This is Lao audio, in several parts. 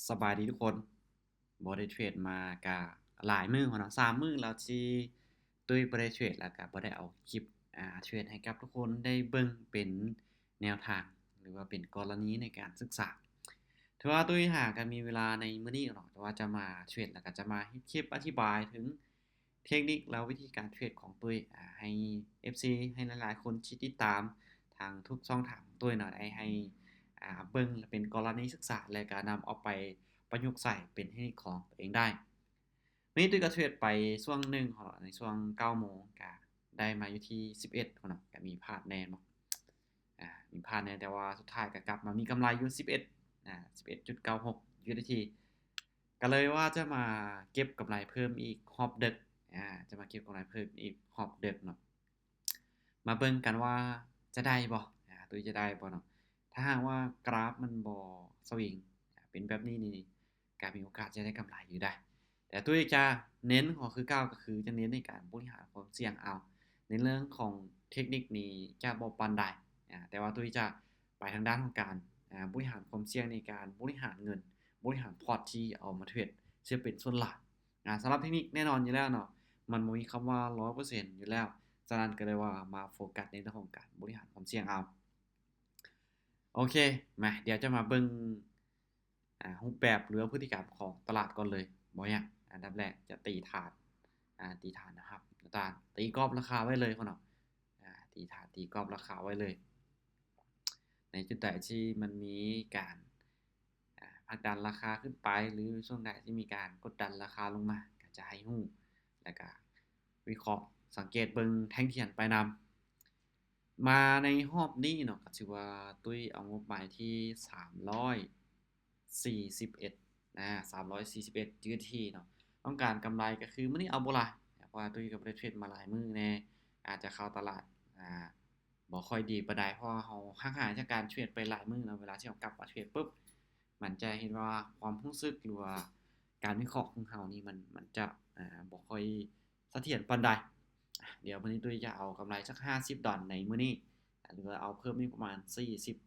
ສະບາຍດີທຸກຄົນ. ບໍ່ໄດ້ເທຣດມາກະຫຼາຍມື້ແລ້ວເນາະ, ສາມມື້ແລ້ວທີ່ຕຸ້ຍບໍ່ໄດ້ເທຣດ ແລ້ວກະບໍ່ໄດ້ເອົາຄລິບ ອາ ເທຣດໃຫ້ກັບທຸກຄົນໄດ້ເບິ່ງເປັນແນວທາງ ຫຼືວ່າເປັນກໍລະນີໃນການສຶກສາ. ຖືວ່າຕຸ້ຍຫາກະມີເວລາໃນມື້ນີ້ເນາະ ແຕ່ວ່າຈະມາເທຣດ ແລ້ວກະຈະມາເຮັດຄລິບອະທິບາຍເຖິງ ເທັກນິກ ແລະ ວິທີການເທຣດຂອງຕຸ້ຍ ອາ ໃຫ້ເອັຟຊີ ໃຫ້ຫຼາຍໆຄົນທີ່ຕິດຕາມທາງທຸກຊ່ອງທາງຂອງຕຸ້ຍເນາະ ໄດ້ໃຫ້ ອາ ເບິ່ງເປັນກໍລະນີສຶກສາ ແລະ ກະນຳເອົາໄປປະຍຸກໃຊ້ເປັນເທັກນິກຂອງຕົວເອງໄດ້. ມື້ນີ້ຕຸ້ຍກະເທຣດໄປຊ່ວງໜຶ່ງເນາະ ໃນຊ່ວງເກົ້າໂມງ ກະໄດ້ມາຢູ່ທີ່ສິບເອັດເນາະ ກະມີພາດແດ່ເນາະ ອາ ມີພາດແດ່ ແຕ່ວ່າສຸດທ້າຍກະກັບມາມີກຳໄລຢູ່ສິບເອັດ ອາ ສິບເອັດຈຸດເກົ້າຫົກ ຢູເອສດີທີ ກະເລີຍວ່າຈະມາເກັບກຳໄລເພີ່ມອີກຮອບເດິກ ອາ ຈະມາເກັບກຳໄລເພີ່ມອີກຮອບເດິກເນາະ. ມາເບິ່ງກັນວ່າຈະໄດ້ບໍ່ ອາ ຕຸ້ຍຈະໄດ້ບໍ່ເນາະ. ຖ້າຫາກວ່າກຣາຟມັນບໍ່ສະວິງ ອາ ເປັນແບບນີ້ນີ້ ກະມີໂອກາດຈະໄດ້ກຳໄລຢູ່ໄດ໋. ແຕ່ຕຸ້ຍຈະເນັ້ນກໍຄືເກົ່າ ກໍຄືຈະເນັ້ນໃນການບໍລິຫານຄວາມສ່ຽງເອົາ. ໃນເລື່ອງຂອງເທັກນິກນີ້ຈະບໍ່ປານໃດ ອາ ແຕ່ວ່າຕຸ້ຍຈະ ໄປທາງດ້ານຂອງການ ອາ ບໍລິຫານຄວາມສ່ຽງໃນການບໍລິຫານເງິນ, ບໍລິຫານພອດທີ່ເອົາມາເທຣດ ເຊິ່ງເປັນສ່ວນຫຼາຍ. ອາ ສຳລັບເທັກນິກແນ່ນອນຢູ່ແລ້ວເນາະ ມັນບໍ່ມີຄຳວ່າຮ້ອຍເປີເຊັນຢູ່ແລ້ວ, ສະນັ້ນກໍເລີຍວ່າມາໂຟກັສໃນເລື່ອງຂອງການບໍລິຫານຄວາມສ່ຽງເອົາ. ໂອເຄ ມາ ດຽວຈະມາເບິ່ງ ອາ ຮູບແບບ ຫຼືວ່າພຶດຕິກຳຂອງຕະຫຼາດກ່ອນເລີຍ. ບໍ່ຍາກ ອັນດັບແລກຈະຕີຖານ ອາ ຕີຖານແນວຮັບ ແນວຕ້ານ ຕີກອບລາຄາໄວ້ເລີຍເນາະ ອາ ຕີຖານ ຕີກອບລາຄາໄວ້ເລີຍ. ໃນຈຸດໃດທີ່ມັນມີການ ອາ ຜັກດັນລາຄາຂຶ້ນໄປ ຫຼືຊ່ວງໃດທີ່ມີການກົດດັນລາຄາລົງມາ ກໍຈະໃຫ້ຮູ້ ແລ້ວກະວິເຄາະ ສັງເກດເບິ່ງແທ່ງທຽນໄປນຳ. ມາໃນຮອບນີ້ເນາະ ກໍຖືວ່າຕຸ້ຍເອົາງົບມາທີ່ສາມຮ້ອຍ ສີ່ສິບເອັດ ນະ ສາມຮ້ອຍສີ່ສິບເອັດ ຢູເອສດີທີເນາະ. ຕ້ອງການກຳໄລກໍຄືມື້ນີ້ເອົາບໍ່ຫຼາຍ ເພາະວ່າຕຸ້ຍກໍບໍ່ໄດ້ເທຣດມາຫຼາຍມື້ແດ່ ອາດຈະເຂົ້າຕະຫຼາດ ອາ ບໍ່ຄ່ອຍດີປານໃດ ເພາະວ່າເຮົາຫ່າງຫາຍຈາກການເທຣດໄປຫຼາຍມື້ເນາະ. ເວລາທີ່ເຮົາກັບມາເທຣດປຶບ ມັນຈະເຫັນວ່າຄວາມຮູ້ສຶກ ຫຼືວ່າການວິເຄາະຂອງເຮົານີ້ ມັນ ມັນຈະ ອາ ບໍ່ຄ່ອຍສະຖຽນປານໃດ. ດຽວມື້ນີ້ຕຸ້ຍຈະເອົາກຳໄລຈັກຫ້າສິບດອນໃນມື້ນີ້ ຫຼືວ່າເອົາເພີ່ມອີກປະມານສີ່ສິບ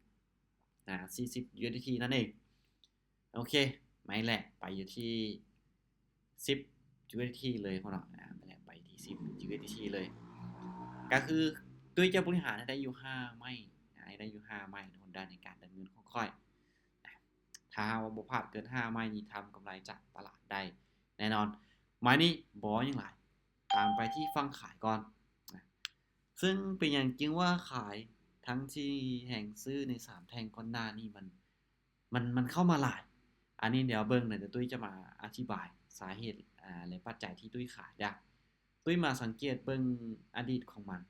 ນະ ສີ່ສິບ ຢູເອສດີທີ ນັ້ນເອງ. ໂອເຄ ໄມ້ແລກໄປຢູ່ທີ່ສິບ ຢູເອສດີທີ ເລີຍເນາະ ອາ ໄມ້ແລກໄປທີ່ສິບ ຢູເອສດີທີ ເລີຍ. ກໍຄືຕຸ້ຍຈະບໍລິຫານໃຫ້ໄດ້ຢູ່ຫ້າໄມ້ ອາ ໃຫ້ໄດ້ຢູ່ຫ້າໄມ້ ໃນການເດີນເງິນຂອງຂ້ອຍ. ຖ້າຫາກວ່າບໍ່ພາດເກີນຫ້າໄມ້ນີ້ ທຳກຳໄລຈາກຕະຫຼາດໄດ້ແນ່ນອນ. ໄມ້ນີ້ບໍ່ຫຍັງຫຼາຍ ຕາມໄປທີ່ຝັ່ງຂາຍກ່ອນນະ. ເຊິ່ງເປັນຫຍັງຈຶ່ງວ່າຂາຍ ທັງທີ່ແຮງຊື້ໃນສາມແທ່ງກ່ອນໜ້ານີ້ມັນ ມັນ ມັນເຂົ້າມາຫຼາຍ? ອັນນີ້ດຽວເບິ່ງນະ ດຽວຕຸ້ຍຈະມາອະທິບາຍສາເຫດ ອາ ແລະ ປັດໄຈທີ່ຕຸ້ຍຂາຍເດີ້. ຕຸ້ຍມາສັງເກດເບິ່ງອະດີດຂອງມັນ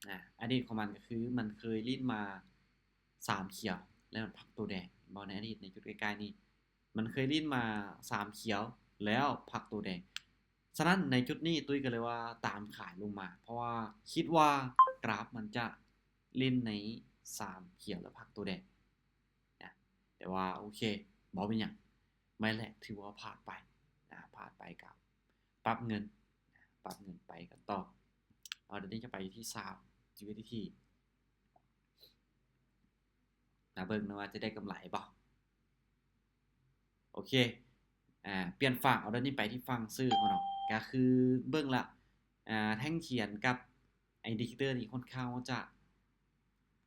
ອາ ອະດີດຂອງມັນກໍຄືມັນເຄີຍຫຼິ້ນມາສາມຂຽວ ແລ້ວມັນພັກໂຕແດງ ເຫັນບໍ່ ໃນອະດີດ ໃນຈຸດໃກ້ໆນີ້ ມັນເຄີຍຫຼິ້ນມາສາມຂຽວ ແລ້ວພັກໂຕແດງ. ສະນັ້ນໃນຈຸດນີ້ຕຸ້ຍກໍເລີຍວ່າຕາມຂາຍລົງມາ ເພາະວ່າຄິດວ່າກຣາຟມັນຈະຫຼິ້ນໃນສາມຂຽວ ແລ້ວພັກໂຕແດງນະ. ແຕ່ວ່າໂອເຄ ບໍ່ເປັນຫຍັງ ໄມ້ແລກຖືວ່າພາດໄປນະ ພາດໄປກໍປັບເງິນ ປັບເງິນໄປກັນຕໍ່. ອໍເດີນີ້ຈະໄປຢູ່ທີ່ຊາວ ຢູເອສດີທີ ມາເບິ່ງນະວ່າຈະໄດ້ກຳໄລບໍ່. ໂອເຄ ອາ ປ່ຽນຝັ່ງ ອໍເດີນີ້ໄປທີ່ຝັ່ງຊື້ເນາະ ກໍຄືເບິ່ງລະ ອາ ແທ່ງທຽນກັບອິນດິເຄເຕີນີ້ຄ່ອນຂ້າງວ່າຈະ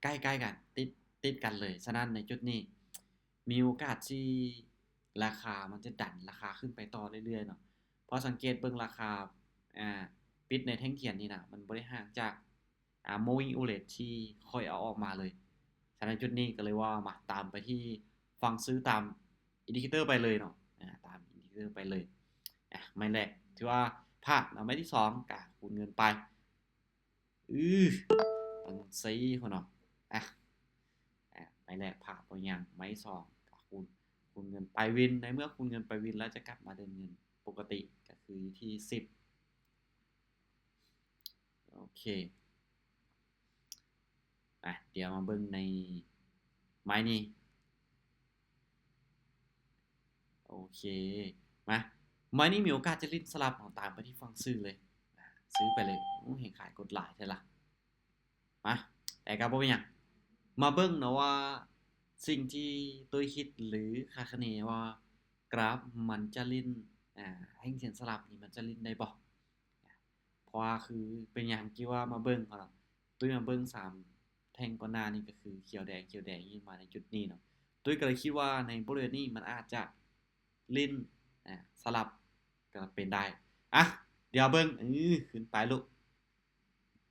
ໃກ້ໆກັນ ຕິດ ຕິດກັນເລີຍ. ສະນັ້ນໃນຈຸດນີ້ມີໂອກາດທີ່ລາຄາມັນຈະດັນລາຄາຂຶ້ນໄປຕໍ່ເລື້ອຍໆເນາະ ເພາະສັງເກດເບິ່ງລາຄາ ອາ ປິດໃນແທ່ງທຽນນີ້ນະ ມັນບໍ່ໄດ້ຫ່າງຈາກ ອາ moving average ທີ່ຂ້ອຍເອົາອອກມາເລີຍ. ສະນັ້ນຈຸດນີ້ກໍເລີຍວ່າມາຕາມໄປທີ່ຝັ່ງຊື້ຕາມອິນດິເຄເຕີໄປເລີຍເນາະ ອາ ຕາມອິນດິເຄເຕີໄປເລີຍ. ອາ ໄມ້ແລກຖືວ່າພາດເນາະ ໄມ້ທີສອງກະຄູນເງິນໄປ ອື ຕັ້ງສີ່ພຸ້ນເນາະ. ອາ ອາ ໄມ້ແລກພາດບໍ່ຫຍັງ ໄມ້ສອງກະຄູນ ຄູນເງິນໄປວິນ ໃນເມື່ອຄູນເງິນໄປວິນແລ້ວຈະກັບມາເດີນເງິນປົກກະຕິ ກໍຄືຢູ່ທີ່ສິບ. ໂອເຄ ໄປ ດຽວມາເບິ່ງໃນໄມ້ນີ້. ໂອເຄ ມາ ໄມ້ນີ້ມີໂອກາດຈະຫຼິ້ນສະຫຼັບເນາະ ຕາມໄປທີ່ຝັ່ງຊື້ເລີຍ ຊື້ໄປເລີຍ. ໂອ້ ແຮງຂາຍກົດຫຼາຍແທ້ລະ. ມາ ແຕ່ກໍບໍ່ເປັນຫຍັງ ມາເບິ່ງເນາະວ່າ ສິ່ງທີ່ຕຸ້ຍຄິດ ຫຼື ຄາດຄະເນວ່າກຣາຟມັນຈະຫຼິ້ນ ອາ ແທ່ງເສັ້ນສະຫຼັບນີ້ມັນຈະຫຼິ້ນໄດ້ບໍ່? ເພາະວ່າຄືເປັນຫຍັງຈຶ່ງວ່າມາເບິ່ງເນາະ ຕຸ້ຍມາເບິ່ງສາມແທ່ງກ່ອນໜ້ານີ້ ກໍຄືຂຽວແດງ ຂຽວແດງ ຢືນມາໃນຈຸດນີ້ເນາະ ຕຸ້ຍກໍເລີຍຄິດວ່າໃນບໍລິເວນນີ້ມັນອາດຈະຫຼິ້ນ ອາ ສະຫຼັບກໍເປັນໄດ້. ອະ ດຽວເບິ່ງ ອື ຂຶ້ນໄປລູກ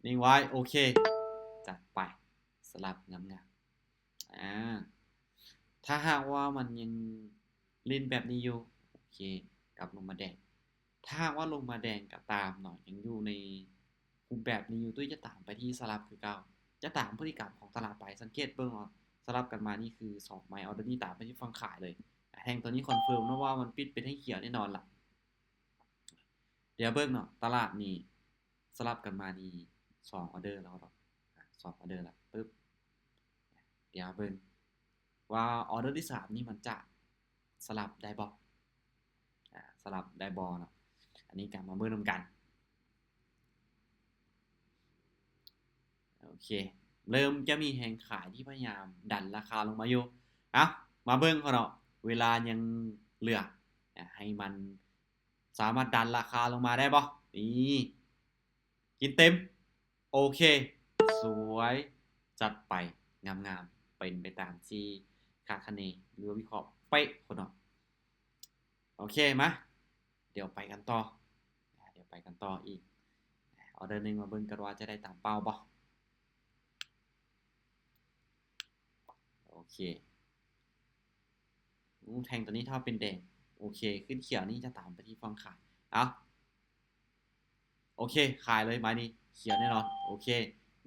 ນິ່ງໄວ້ ໂອເຄ ຈັດໄປ ສະຫຼັບງາມໆ. ອາ ຖ້າຫາກວ່າມັນຍັງຫຼິ້ນແບບນີ້ຢູ່ ໂອເຄ ກັບລົງມາແດງ. ຖ້າຫາກວ່າລົງມາແດງກໍຕາມເນາະ ຍັງຢູ່ໃນຮູບແບບນີ້ຢູ່ ຕຸ້ຍຈະຕາມໄປທີ່ສະຫຼັບຄືເກົ່າ ຈະຕາມພຶດຕິກຳຂອງຕະຫຼາດໄປ. ສັງເກດເບິ່ງເນາະ ສະຫຼັບກັນມານີ້ຄືສອງໄມ້ ອອເດີນີ້ຕາມໄປທີ່ຝັ່ງຂາຍເລີຍ. ແທ່ງຕົວນີ້ຄອນເຟີມເນາະວ່າມັນປິດເປັນແທ່ງຂຽວແນ່ນອນລະ. ດຽວເບິ່ງເນາະ ຕະຫຼາດນີ້ສະຫຼັບກັນມານີ້ສອງອອເດີແລ້ວເນາະ ອາ ສອງອອເດີລະ ປຶບ ດຽວເບິ່ງວ່າອອເດີທີສາມນີ້ມັນຈະສະຫຼັບໄດ້ບໍ່ ອາ ສະຫຼັບໄດ້ບໍ່ເນາະ. ອັນນີ້ກໍມາເບິ່ງນຳກັນ. ໂອເຄ ເລີ່ມຈະມີແຮງຂາຍທີ່ພະຍາຍາມດັນລາຄາລົງມາຢູ່. ເອົາ ມາເບິ່ງເນາະ ເວລາຍັງເຫຼືອ ອາ ໃຫ້ມັນສາມາດດັນລາຄາລົງມາໄດ້ບໍ່? ນີ້ ກິນເຕັມ ໂອເຄ ສວຍ ຈັດໄປ ງາມໆ ເປັນໄປຕາມທີ່ຄາດຄະເນ ຫຼື ວິເຄາະເປະພຸ້ນເນາະ. ໂອເຄ ມາ ດຽວໄປກັນຕໍ່ ດຽວໄປກັນຕໍ່ອີກ ອອເດີໜຶ່ງ ມາເບິ່ງກັນວ່າຈະໄດ້ຕາມເປົ້າບໍ່? ໂອເຄ ໂອ້ ແທ່ງຕົວນີ້ຖ້າເປັນແດງ ໂອເຄ ຂຶ້ນຂຽວນີ້ຈະຕາມໄປທີ່ຝັ່ງຂາຍ. ເອົາ ໂອເຄ ຂາຍເລີຍ ໄມ້ນີ້ຂຽວແນ່ນອນ. ໂອເຄ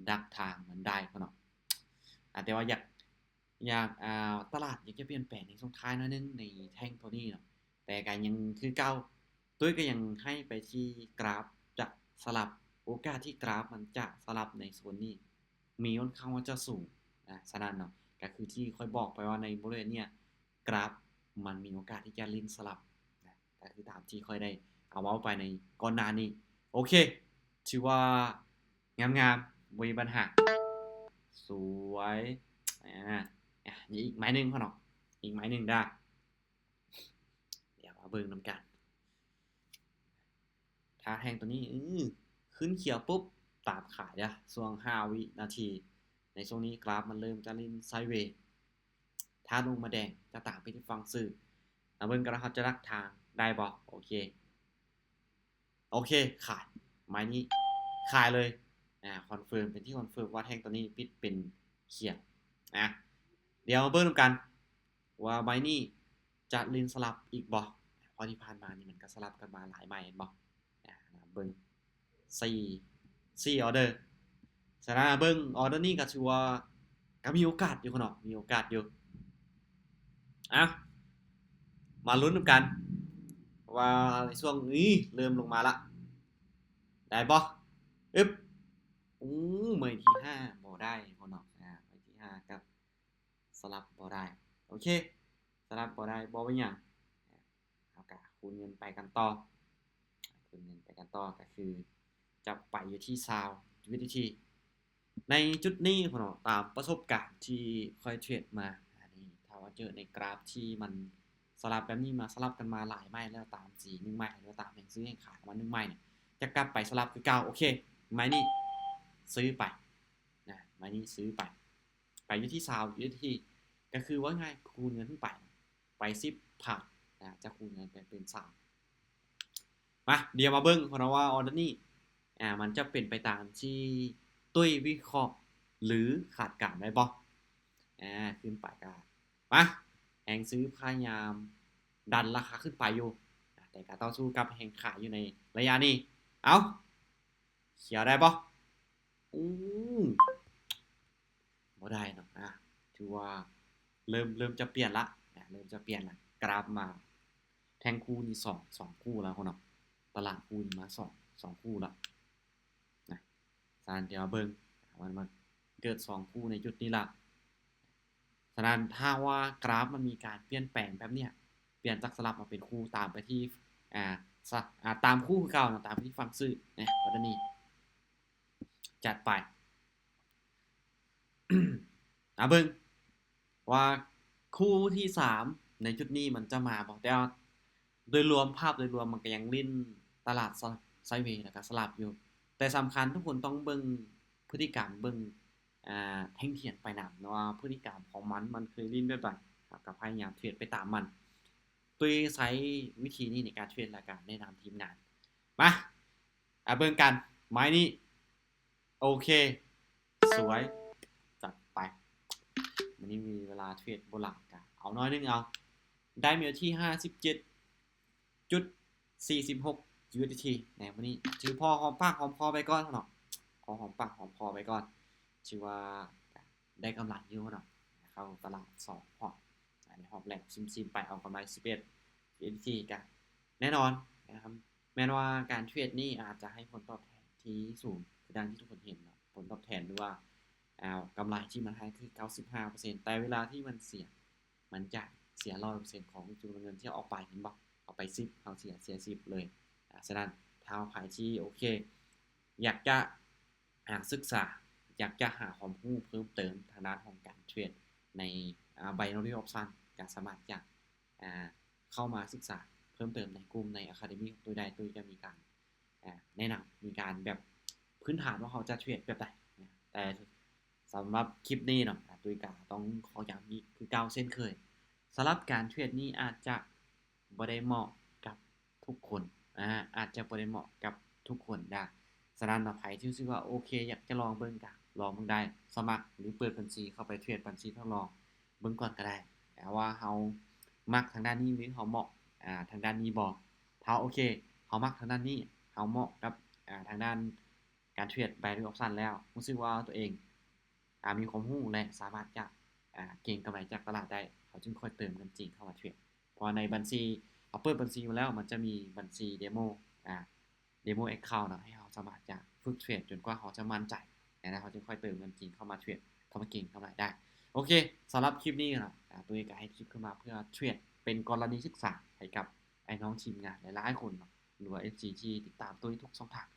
ດັກທາງມັນໄດ້ເນາະ ອາ ແຕ່ວ່າຢາກ ຢາກ ອາ ຕະຫຼາດຢາກຈະປ່ຽນແປງໃນຊ່ວງທ້າຍໜ້ອຍໜຶ່ງໃນແທ່ງຕົວນີ້ເນາະ ແຕ່ກໍຍັງຄືເກົ່າ ຕຸ້ຍກໍຍັງໃຫ້ໄປທີ່ກຣາຟຈະສະຫຼັບ ໂອກາດທີ່ກຣາຟມັນຈະສະຫຼັບໃນໂຊນນີ້ມີຄ່ອນຂ້າງວ່າຈະສູງນະ. ສະນັ້ນເນາະ ກໍຄືທີ່ຂ້ອຍບອກໄປວ່າໃນບໍລິເວນເນີ້ຍ ກຣາຟມັນມີໂອກາດທີ່ຈະຫຼິ້ນສະຫຼັບນະ ກໍຄືຕາມທີ່ຂ້ອຍໄດ້ເອົາເວົ້າໄປໃນກ່ອນໜ້ານີ້. ໂອເຄ ຖືວ່າງາມໆ ບໍ່ມີບັນຫາ ສວຍ. ອາ ອາ ນີ້ອີກໄມ້ໜຶ່ງເນາະ ອີກໄມ້ໜຶ່ງດາ ດຽວມາເບິ່ງນຳກັນ. ຖ້າແທ່ງຕົວນີ້ ອື ຂຶ້ນຂຽວປຸບ ຕາມຂາຍເດີ້ ຊ່ວງຫ້າວິນາທີ. ໃນຊ່ວງນີ້ກຣາຟມັນເລີ່ມຈະຫຼິ້ນໄຊເວ ຖ້າລົງມາແດງຈະຕາມໄປທີ່ຝັ່ງຊື້ ມາເບິ່ງກັນວ່າເຮົາຈະດັກທາງໄດ້ບໍ່? ໂອເຄ ໂອເຄ ຂາຍ ໄມ້ນີ້ຂາຍເລີຍ. ອາ ຄອນເຟີມ ເປັນທີ່ຄອນເຟີມວ່າແທ່ງຕົວນີ້ປິດເປັນຂຽວ. ອາ ດຽວມາເບິ່ງນຳກັນວ່າໄມ້ນີ້ຈະຫຼິ້ນສະຫຼັບອີກບໍ່? ເພາະທີ່ຜ່ານມານີ້ມັນກໍສະຫຼັບກັນມາຫຼາຍໄມ້ແມ່ນບໍ່? ອາ ເບິ່ງ ສີ່ ສີ່ອອເດີ. ສະນັ້ນເບິ່ງອອເດີນີ້ກໍຖືວ່າກໍມີໂອກາດຢູ່ເນາະ ມີໂອກາດຢູ່. ເອົາ ມາລຸ້ນນຳກັນວ່າໃນຊ່ວງນີ້ເລີ່ມລົງມາລະ ໄດ້ບໍ່? ອຶບ ໂອ້ ໄມ້ທີຫ້າບໍ່ໄດ້ເນາະ. ອາ ໄມ້ທີຫ້າກັບສະຫຼັບບໍ່ໄດ້. ໂອເຄ ສະຫຼັບບໍ່ໄດ້ ບໍ່ເປັນຫຍັງ. ເຮົາກະຄູນເງິນໄປກັນຕໍ່ ຄູນເງິນໄປກັນຕໍ່ ກໍຄືຈະໄປຢູ່ທີ່ຊາວວິນາທີ. ໃນຈຸດນີ້ເນາະ ຕາມປະສົບການທີ່ຂ້ອຍເທຣດມາ ອັນນີ້ຖ້າວ່າເຈີໃນກຣາຟທີ່ມັນສະຫຼັບແບບນີ້ມາ ສະຫຼັບກັນມາຫຼາຍໄມ້ແລ້ວ ຕາມສີໜຶ່ງໄມ້ ຫຼືວ່າຕາມແຮງຊື້ແຮງຂາຍມາໜຶ່ງໄມ້ ຈະກັບໄປສະຫຼັບຄືເກົ່າ. ໂອເຄ ໄມ້ນີ້ຊື້ໄປນະ ໄມ້ນີ້ຊື້ໄປ ໄປຢູ່ທີ່ຊາວວິນາທີ ກໍຄືເວົ້າງ່າຍໆ ຄູນເງິນຂຶ້ນໄປ ໄປສິບພັນນະ ຈະຄູນເງິນໄປເປັນສາມ. ມາ ດຽວມາເບິ່ງເນາະວ່າອອເດີນີ້ ອາ ມັນຈະເປັນໄປຕາມທີ່ຕຸ້ຍວິເຄາະ ຫຼື ຄາດການໄວ້ບໍ່? ອາ ຂຶ້ນໄປກະ ມາ ແຮງຊື້ພະຍາຍາມດັນລາຄາຂຶ້ນໄປຢູ່ ແຕ່ກະຕໍ່ສູ້ກັບແຮງຂາຍຢູ່ໃນໄລຍະນີ້. ເອົາ ຂຽວໄດ້ບໍ່? ອື ບໍ່ໄດ້ເນາະ. ອາ ຖືວ່າເລີ່ມ ເລີ່ມຈະປ່ຽນລະ ອາ ເລີ່ມຈະປ່ຽນລະ ກຣາຟມາແທ່ງຄູ່ນີ້ສອງ ສອງຄູ່ແລ້ວເນາະ ຕະຫຼາດຄູ່ນີ້ມາສອງ ສອງຄູ່ລະນະ. ສະນັ້ນດຽວເບິ່ງ ມັນ ມັນເກີດສອງຄູ່ໃນຈຸດນີ້ລະ. ສະນັ້ນຖ້າວ່າກຣາຟມັນມີການປ່ຽນແປງແບບເນີ້ຍ ປ່ຽນຈາກສະຫຼັບມາເປັນຄູ່ ຕາມໄປທີ່ ອາ ສະ ອາ ຕາມຄູ່ຄືເກົ່າເນາະ ຕາມໄປທີ່ຝັ່ງຊື້ນະ ອອເດີນີ້ ຈັດໄປ. ອາ ເບິ່ງວ່າ ຄູ່ທີສາມໃນຈຸດນີ້ມັນຈະມາບໍ່? ແຕ່ວ່າໂດຍລວມ ພາບໂດຍລວມມັນກໍຍັງຫຼິ້ນຕະຫຼາດໄຊເວ ແລ້ວກໍສະຫຼັບຢູ່. ແຕ່ສຳຄັນທຸກຄົນຕ້ອງເບິ່ງພຶດຕິກຳ ເບິ່ງ ອ່າ ແທ່ງທຽນໄປນຳເນາະ ວ່າພຶດຕິກຳຂອງມັນ ມັນເຄີຍຫຼິ້ນແບບໃດ ເຮົາກໍພະຍາຍາມເທຣດໄປຕາມມັນ. ຕຸ້ຍໃຊ້ວິທີນີ້ໃນການເທຣດ ແລ້ວກໍແນະນຳທີມງານ. ມາ ອ່າ ເບິ່ງກັນ ໄມ້ນີ້ ໂອເຄ ສວຍ ຈັດໄປ. ມື້ນີ້ມີເວລາເທຣດບໍ່ຫຼາຍ ກະເອົາໜ້ອຍໜຶ່ງເອົາ. ໄດ້ມີຢູ່ທີ່ຫ້າສິບເຈັດຈຸດສີ່ສິບຫົກ USDT ໃນມື້ນີ້ ຖືພໍຫອມປາກຫອມຄໍໄປກ່ອນເນາະ ພໍຫອມປາກຫອມຄໍໄປກ່ອນ ຖືວ່າໄດ້ກຳໄລຢູ່ເນາະ ເຂົ້າຕະຫຼາດສອງຮອບ ໃນຮອບແລກຊິມໆໄປ ເອົາກຳໄລສິບເອັດ USDT ກະແນ່ນອນນະຄັບ. ແມ່ນວ່າການເທຣດນີ້ອາດຈະໃຫ້ຜົນຕອບແທນທີ່ສູງ ຄືດັ່ງທີ່ທຸກຄົນເຫັນເນາະ ຜົນຕອບແທນ ຫຼືວ່າ ອ່າ ກຳໄລທີ່ມັນໃຫ້ຄືເກົ້າສິບຫ້າເປີເຊັນ ແຕ່ເວລາທີ່ມັນເສຍ ມັນຈະເສຍຮ້ອຍເປີເຊັນຂອງຈຸດເງິນທີ່ອອກໄປ ເຫັນບໍ່? ເອົາໄປສິບ ເຮົາເສຍ ເສຍສິບເລີຍ. ອ່າ ສະນັ້ນ ຖ້າໃຜທີ່ ໂອເຄ ຢາກຈະ ອ່າ ສຶກສາ ຢາກຈະຫາຄວາມຮູ້ເພີ່ມເຕີມທາງດ້ານຂອງການເທຣດໃນ ອ່າ Binary Option ກໍສາມາດຈະ ອ່າ ເຂົ້າມາສຶກສາເພີ່ມເຕີມໃນກຸ່ມ ໃນ Academy ຂອງຕຸ້ຍໄດ້. ຕຸ້ຍຈະມີການ ອ່າ ແນະນຳ ມີການແບບພື້ນຖານວ່າເຮົາຈະເທຣດແບບໃດນະ. ແຕ່ສຳລັບຄລິບນີ້ເນາະ ຕຸ້ຍກະຕ້ອງຂໍຢ້ຳອີກຄືເກົ່າເຊັ່ນເຄີຍ ສຳລັບການເທຣດນີ້ອາດຈະບໍ່ໄດ້ເໝາະກັບທຸກຄົນ ອາ ອາດຈະບໍ່ໄດ້ເໝາະກັບທຸກຄົນດາ. ສະນັ້ນເນາະ ໃຜທີ່ຮູ້ສຶກວ່າໂອເຄ ຢາກຈະລອງເບິ່ງ ກະລອງເບິ່ງໄດ້ ສະໝັກ ຫຼື ເປີດບັນຊີເຂົ້າໄປເທຣດບັນຊີທົດລອງເບິ່ງກ່ອນກໍໄດ້ ວ່າເຮົາມັກທາງດ້ານນີ້ ຫຼື ເຮົາເໝາະ ອາ ທາງດ້ານນີ້ບໍ່. ຖ້າໂອເຄ ເຮົາມັກທາງດ້ານນີ້ ເຮົາເໝາະກັບ ອາ ທາງດ້ານ ການເທຣດ Binary Option ແລ້ວ ຮູ້ສຶກວ່າຕົວເອງ ອາ ມີຄວາມຮູ້ ແລະ ສາມາດຈະ ອາ ເກັງກຳໄລຈາກຕະຫຼາດໄດ້ ເຮົາຈຶ່ງຄ່ອຍເຕີມເງິນຈິງເຂົ້າມາເທຣດ. ເພາະວ່າໃນບັນຊີ ເຮົາເປີດບັນຊີມາແລ້ວ ມັນຈະມີບັນຊີ demo ອາ demo account ເນາະ ໃຫ້ເຮົາສາມາດຈະຝຶກເທຣດຈົນກວ່າເຮົາຈະໝັ້ນໃຈ ແລ້ວເຮົາຈຶ່ງຄ່ອຍເຕີມເງິນຈິງເຂົ້າມາເທຣດ ເຂົ້າມາເກັງກຳໄລໄດ້. ໂອເຄ ສຳລັບຄລິບນີ້ເນາະ ອາ ຕຸ້ຍກໍເຮັດຄລິບຂຶ້ນມາເພື່ອເທຣດເປັນກໍລະນີສຶກສາໃຫ້ກັບອ້າຍນ້ອງທີມງານຫຼາຍໆຄົນເນາະ ຫຼືວ່າ ເອັຟຊີ ທີ່ຕິດຕາມຕຸ້ຍທຸກຊ່ອງທາງ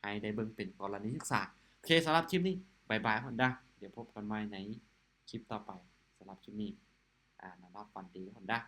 ໃຫ້ໄດ້ເບິ່ງເປັນກໍລະນີສຶກສາ. ໂອເຄ ສຳລັບຄລິບນີ້ ບາຍບາຍ ຮອນດາ ດຽວພົບກັນໃໝ່ໃນຄລິບຕໍ່ໄປ. ສຳລັບຄລິບນີ້ ອາ ນອນຫຼັບຝັນດີ ຮອນດາ.